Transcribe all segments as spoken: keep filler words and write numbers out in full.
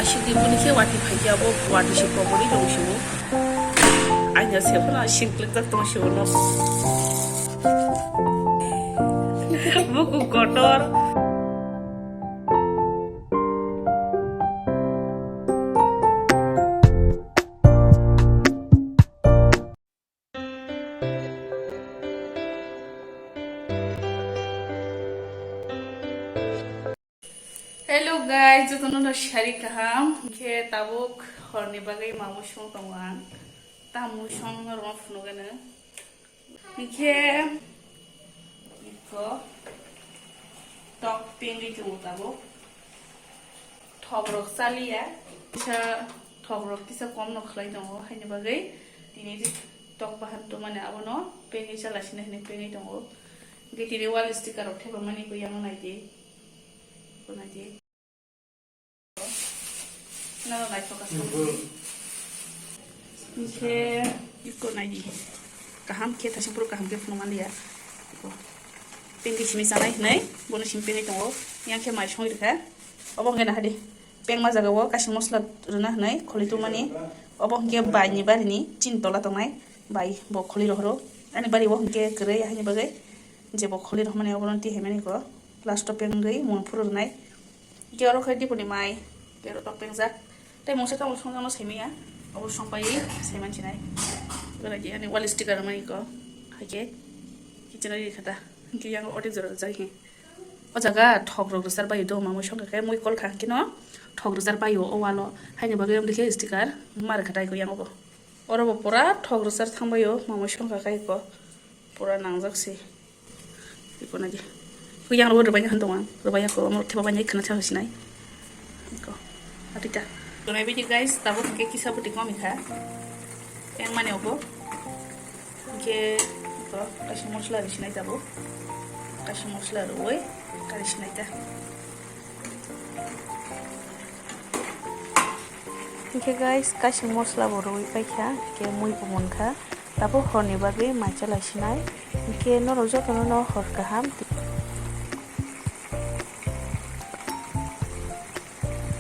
Sidi buni khe wati phaikhe abo wati se koborwi tong sibo. Aina se phano singklik jak tong sibo no. Buku kotor. Hello guys, jotono no sari kaham. Khe tabuk horni bagwi mamo song tongo ang. Tamo song no rwma phunugano. Khe iko tok pengwi tongo tabuk. Thok rok chaliya. Kisa thok rok kisa kom no khlai tongo. Haini bagwi tini tok bahan to mane abono pengwi chala sini hini pengwi tongo. Hwnkhe tini wall sticker rok thepamani ko yang naidi. Ko naidi. Nalo naithok aswk. Hwnkhe iko naidi. Kaham khe thaising phuru kaham khe phunukmani ya. Iko. Pengwi simi chanai hwnwi bono simi pengwi tongo. Yang khe mai songwi rwkha. Obo hwnkhe nahadi. Pengma jagao kasing mosla rwna hwnwi kholi tongmani. Obo hwnkhe baini barini chini tola tongnai bai bo kholi rohoro. Ani bari o hwnkhe kwrwi haini bagwi je bo kholi rohmani obono twi haimani ko last o pengwi mun phuru rwnai. Hwnkhe oro khe dipuni mai, kero tok pengjak. Tei mungsa tamo songjakno saimanya, obo songpai saiman sinai. Ora di ani wall sticker rwmani ko, haikhe kitchen o rikha ta. Hwnkhe yang otek jora rwjak hi. O jaga thok rok rwchar bai do, mamui songkha khe mui kol kha hwnkhe no thok rwchar bai o, o wall o. Haini bagwi omo dikhe sticker ma rwkha tai ko yang obo. Oro bo pura thok rwchar thang bai o, mamui songkha khe ko pura nangjak se. Iko naidi. Ko yang rwbai rwbai han tong ang, rwbai ako omo theba bai nai khna cha sinai. Iko. Atita. Tonai bidi guys, tabuk hwnkhe kisa buti komi kha. Yang mane obo. Hwnkhe iko kaisa mosla rwi sinai tabuk. Kaisa mosla rwi kari sinai ta. Hwnkhe guys, kaisa mosla bo rwi paikha, hwnkhe mui bo munkha. Tabuk horni bagwi mai chalai sinai. Hwnkhe norok jotono no hor kaham.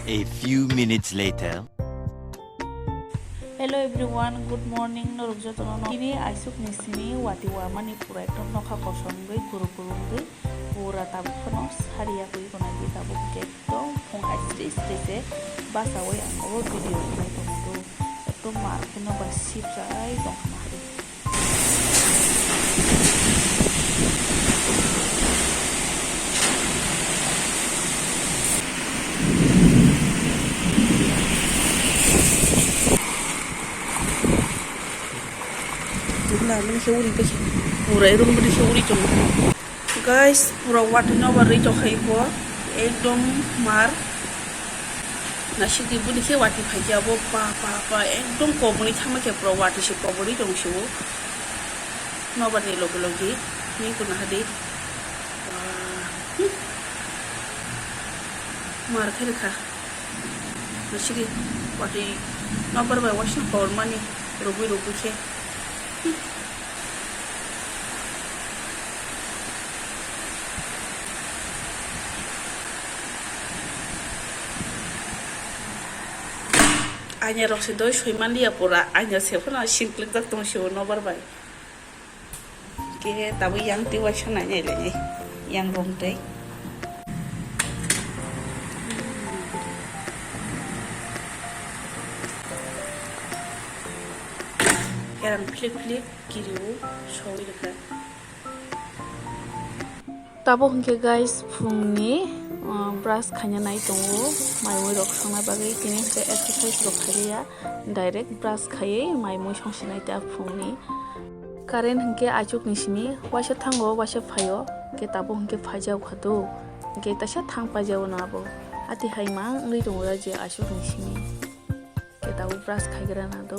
A few minutes later. Hello everyone, good morning. Norok jotono no. Tini aisuk ni simi wati warmani pura ekdom nokha kosom wngwi guru guru wngwi pura tabuk phano sari yakwi rwnai di tabuk hwnkhe ekdom phung aisri sri se basawi ang obo video rwnai tongo do. Ekdom mar phano bai sip jai tong khna hari. Pura room bini se uri tongo. Guys, pura watwi nobar rwi tongkha iko. Ekdom mar. Naisik di boni khe watwi phaikhe abo pa, pa, pa, ekdom koboni thangma khe pura watwi se koboni tong sibo. Nobar ni logi logi ni kuna hadi. Wah. Hmm. Mar khe rwkha. Naisik di watwi nobar bai waisa kobor mani rubui rubui khe. Hmm. Aina rok se doi soi manliya pura, aina se phano singklik jak tong se o nobar bai. Ke tabuk yang twi waisa nai nai lai nai, yang rong twi. Kerang flip flip kiri o soi rwkha. Tabuk hwnkhe guys, phungni, uh, brush khaina nai tongo, mai mui rok songna bagwi, tini hwnkhe exercise rok khailiya, direct brush khaiwi mai mui songsinai ta phungni. Current hwnkhe aichukni simi waisa thango, waisa phaio, hwnkhe tabuk hwnkhe phaijao kha do, hwnkhe taisa thang paijao no abo, ati hai mang wngwi tongo je aichukni simi, hwnkhe tabuk brush khaigra na do.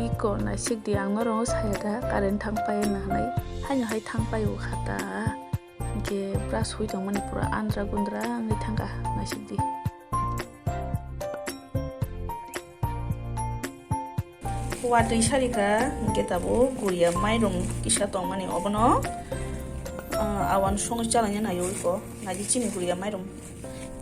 Iko naisik di, ang norok saya da current thang pai na hinwi, haino hai thang pai o kha ta. Hwnkhe brush hui tongmani pura andra gundra wngwi thangkha naisik di. Watwi sarikha, hwnkhe tabuk guriya mairum kisa tongmani obono, ah, awan songwi chalaina naio iko. Naidi chini guriya mairum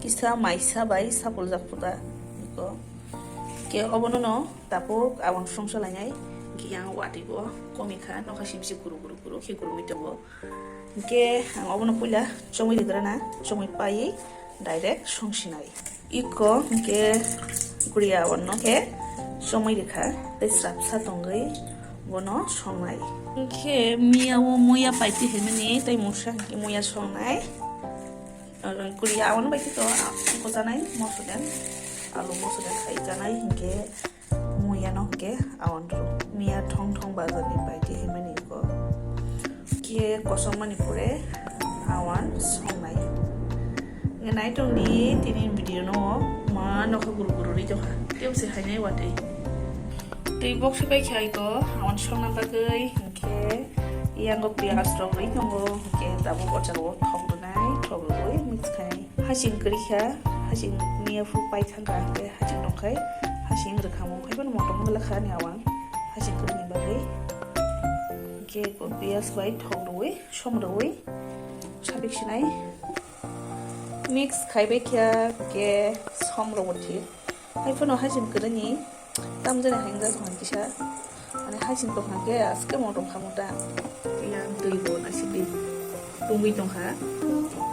kisa maisa bai sapuljak puta iko. Hwnkhe obono no tabuk awan song chalainai, hwnkhe yang watwi bo komikha, nokha simsi kuru kuru kuru khe kurumwi tongo. Hwnkhe ang obono puila chomwi rigrana, chomwi paiwi direct songsinai. Iko hwnkhe guriya awan no khe chomwi rikha, tei srapsa tongwi bono songnai. Hwnkhe miya o muya paiti hinmani tei mungsa hwnkhe muya songnai. Guriya awan bai khe to kuchanai moso den, alu moso den khai chanai hwnkhe. Muya no hwnkhe awan rw. Miya thong thong bazar ni bai twi hinmani iko. Khe kosong mani pore awan songnai. Hwnkhe naitok ni tini video no ma nokha guru guru ri tongkha. Tei se hainai watwi. Tei bok se bai kha iko awan songna bagwi hwnkhe yango piyaj rok ri tongo hwnkhe tabuk o jaga o thok rwnai thok rwui mix khai. Hasing kwrwi kha, hasing miya phu pai thang kha, hwnkhe hasing tong khai, hasing rwkhamung khai phano motom wng glak kha ani awang, hasing kwrwini bagwi. Hwnkhe eko piyaj bai thok rwui, som rwui, sabik sinai mix khai bai kha, hwnkhe som rwui thik. Hai phano hasing kwrwini tamjani hai wngya tongkha kisa. Ani hasing tongkha khe aske motom khamu ta. Yang twi bo nasi di tungwi tongkha.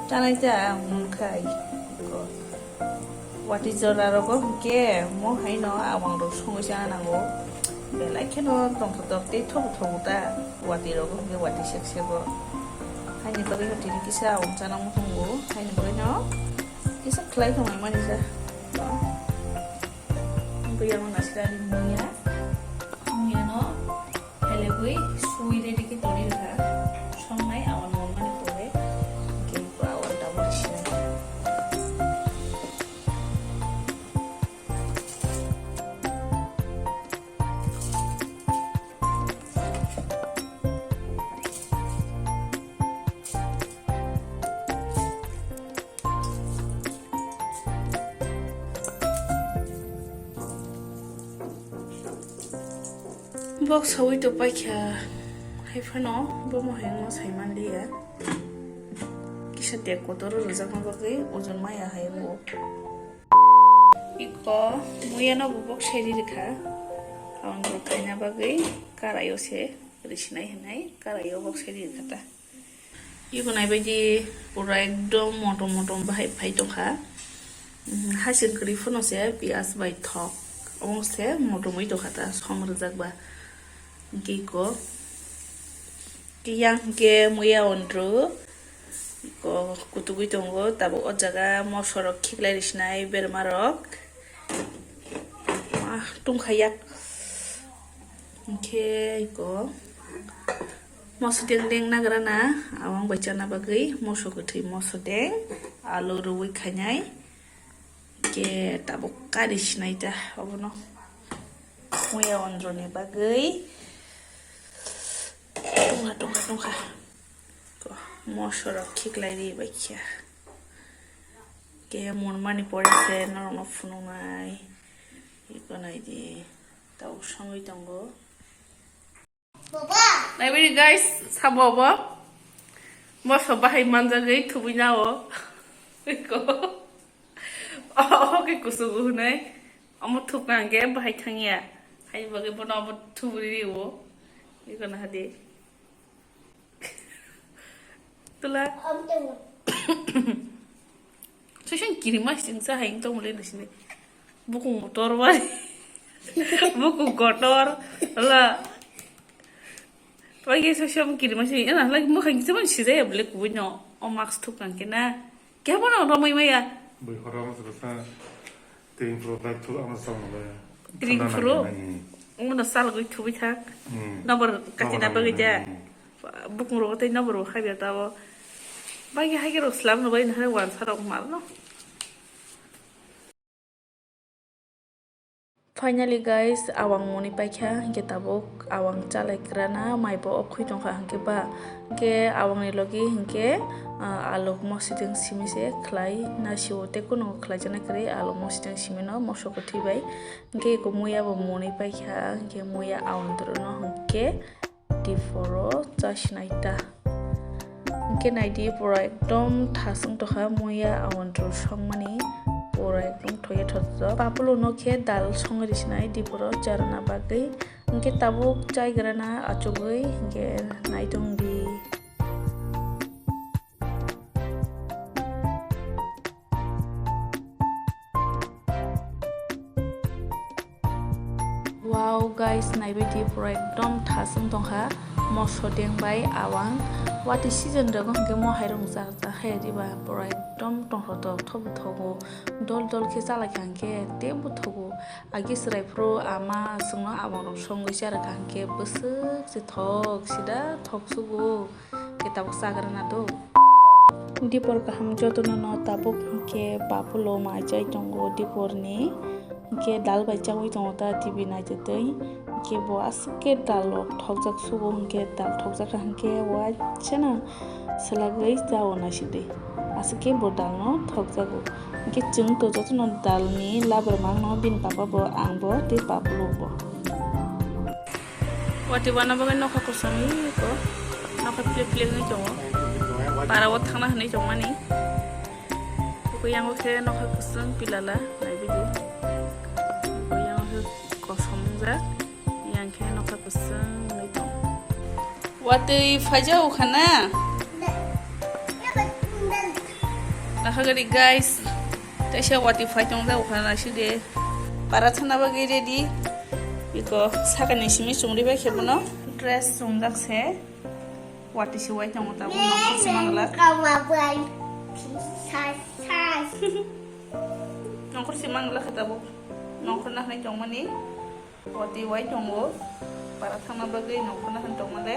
Chanai ta ang munkha ai. Ko. Watwi jora rogo hwnkhe mo haino awang rok songwi chana nango. Belai kheno tongthok tei thobu thobu ta. Watwi rogo hwnkhe watwi sek sego. Haini bagwi no tini kisa awang chana muchungo. Haini bagwi no kisa khlai tongmani ja. Buyang no nasilari muya, muya no helegwi sui ready khe toni rwkha. Songnai awan monmani pore, hwnkhe awan tabuk sinai. Bok saui to paikha, hai phano bo mohai wngma sai manliya. Kisa tek kotor rwjakma bagwi ojon maya hai bo. Iko muya no bo bok sai ri rwkha. Ang bo khaina bagwi karai o se risinai hinai karai o bok sai ri rwkha ta. Iko naibaidi pura ekdom motom motom bahai phai tongkha. Hasing kwrwi phano se piyaj bai thok. Omo se motomwi tongkha ta song rwjak ba. Hwnkhe iko yang hwnkhe muya onrw. Iko kutugwi tongo tabuk o jaga moso rok khiklai risinai berma rok. Ah, tungkha yak. Hwnkhe iko. Moso deng deng nagra na, awang bai chana bagwi moso kwthwi moso deng, alu rwui khainai, hwnkhe tabuk kari sinai ta obono muya onroni bagwi tongkha tongkha tongkha. Ko, moso rok khiklai ri bai khe, ke monmani pore se norokno phunuknai, iko nai di, tabuk songwi tongo. Naibari guys, sabo bo. Moso bahai manjagwi thubui nao. Iko. Oh, ke kusugu hunai. Omo thukna hwnkhe bahai thangya. Hai bagwi bono obo thuburi rio. Iko na hadi. Tula. Soisong kirima sing sa hai tong mule na sini. Bukung motor wai. Bukung kotor. Ala. Wai ge soisong kirima sing. Ena lagi mukhang kisa man sida ya bule kubuno. O mask thuk kang kena. Kya bono romoi maya. Bui horo mas rasa. Tring pro bai thu ama sal no. Tring pro. Uno sal gui thubi thak. Nobor katina bagwi ja. Bukung rogo tei nobor bo khaibya tabo. Bai ge hai ge rok slam no bai nahare wansa rok mal no. Finally guys, awang moni paikha, hingke tabuk awang chalai krana, mai bo okhui tongkha, hingke ba, hingke awang ni logi, hingke ah, aluk mositwng simi se khlai na sio, tei kunu khlaijaknai kwrwi aluk mositwng simi no mosok kwthwi bai. Hwnkhe eko muya bo mwnwi paikha, hwnkhe muya awandru no hwnkhe diporo chasinai ta. Hwnkhe naidi pura ekdom thasung tongkha muya awandru songmani, pura ekdom thoye thotok. Papulo no khe dal songwi risinai diporo charwna bagwi. Hwnkhe tabuk chaigrana achugwi hwnkhe naitong di. Wow guys, naibaidi pura ekdom thasung tongkha, moso deng bai awang. Watwi season rwgo hwnkhe mo hairung chajak hai diba, pura ekdom tongthotok thobu thogo, dol dol khe chalaikha hwnkhe teibo thogo. Agi chwrai phuru ama chwngno awangrok songwi charwkha hwnkhe bwswk se thok sida thok sugo. Khe tabuk chagrana do. Dipor kaham jotono no tabuk hwnkhe papulo mai chai tongo diporni. Hwnkhe dal bai chawi tongo ta T V naitwi twi. Hwnkhe bo aswk khe dal rok thokjak sugo hwnkhe dal thokjak kha hwnkhe waisano swlagwi chao naisidi. Aswk khe bo dal no thokjago. Hwnkhe chwng to jotono dal ni labrwma no bini papa bo ang bo tei papulo bo. Watwi wana bagwi nokha kwchwng eko nokha philip philip wngwi tongo. Para o thangna hwnwi tongmani. Eko yango khe nokha kwchwng pilala naibidi. Eko yango khe kosom wngjak. Yang khe nokha kwchwng wngwi tongo. Watwi phaijak ukha na. Nokha gari guys. Teisa watwi phai tongjak ukha naisidi. Para thangna bagwi ready. Eko sakani simi chumri bai khe bono. Dress chumjak se. Watwi se wai tongo tabuk nongkhor se manglak. Nongkhor se manglak khe tabuk. Nongkhor na hwnwi tongmani. Watwi wai tongo. Para thangna bagwi nongkhor na hwnwi tongmale.